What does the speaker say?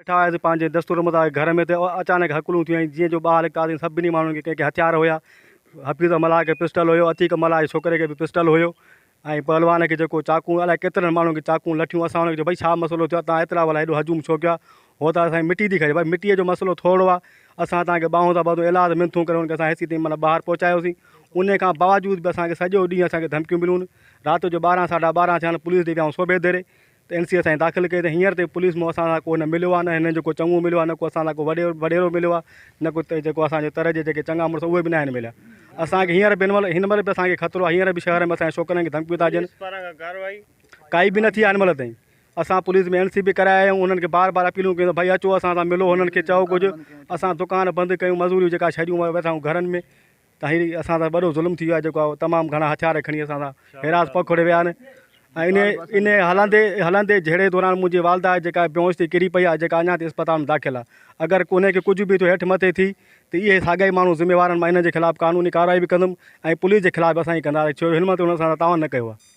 ويٺا هياسين پنهنجي دستور مطابق گهر ۾ ته اچانڪ هڪلون ٿيون ۽ جيئن جو ٻاهر نڪتاسين سڀني ماڻهن کي ڪنهن کي هٿيار هيا حفيظ ملاح کي پسٽل هيو عتيق ملاح جي ڇوڪري کي به پسٽل هيو ۽ پهلوان کي جيڪو چاقون الائي ڪيترن ماڻهن کي چاقون لٺيون اسان انهن کي چيو ڀئي ڇا مسئلو ٿيو آهي توهان ايترا ڀلا هيڏو هجوم ڇو ڪيو آهي هو ته اسان جي مٽي ٿي کڄي ڀئي مٽيء جو مسئلو ٿورڙو آهي اسان توهان کي ٻانهون ٿا ٻڌون ايلاز منٿون ڪري انهن کي اسان هيسي تائين معنيٰ ٻاهر پهچايوسين ان کان باوجود به اسان کي سڄو ڏينهن اسان کي ڌمڪيون مليون رات جو 12 ساڍا 12 ٿيا آهن پوليس ڏي ويا آهيون صوڀي ديري ته اين سي اسان کي داخل ڪئي ته هينئر تائين پوليس مون اسان سان ڪو نه مليو آهي نه هنن جو ڪو چڱو مليو آهي نه ڪو اسان سان ڪو وڏيرو وڏيرو مليو آهي نه ڪو جيڪو اسان جي تر جي جيڪي چڱا مڙس اهي به نه آهن مليا اسان کي هينئر به هن مهل هن مهل به اسان کي خطرو آهي هينئر به شهر ۾ اسان جي ڇوڪرن کي ڌمڪيون ٿا ڏين ڪائي به نه ٿي آهي هن مهل تائين اسان پوليس ۾ اين سي به ڪرائي آيا آهيون انهن کي بار بار اپيلون ڪيون ته ڀائي اچو اسان سان ملو هنن کي چئو ڪجهه اسان دڪان بند ڪيون مزوريون جيڪا ڇڏيون ويٺا آهيون گهرن ۾ ته هي اسان سان وڏو ظلم ٿي ويو آهي جيڪو تمام گهڻا هٿيار کڻي اسان سان هراس پکوڙي ويا آهن ۽ انهي انهي هلندي هلندي جهيڙي دوران منهنجي والده جيڪا بيهوش ٿي ڪري پئي آهي جيڪا اڃا تائين اسپتال ۾ داخل آهي اگر انهي کي ڪجهه به ٿيو هيٺ مٿي ٿي ته اهي ساڳيا ئي ماڻهو ذميوار آهن مان انهن جي خلاف قانوني ڪارروائي به ڪندم ۽ پوليس جي خلاف به اسان ئي ڪنداسين ڇو جو هن مهل تائين انهن اسان سان تعاون نه ڪيو آهي.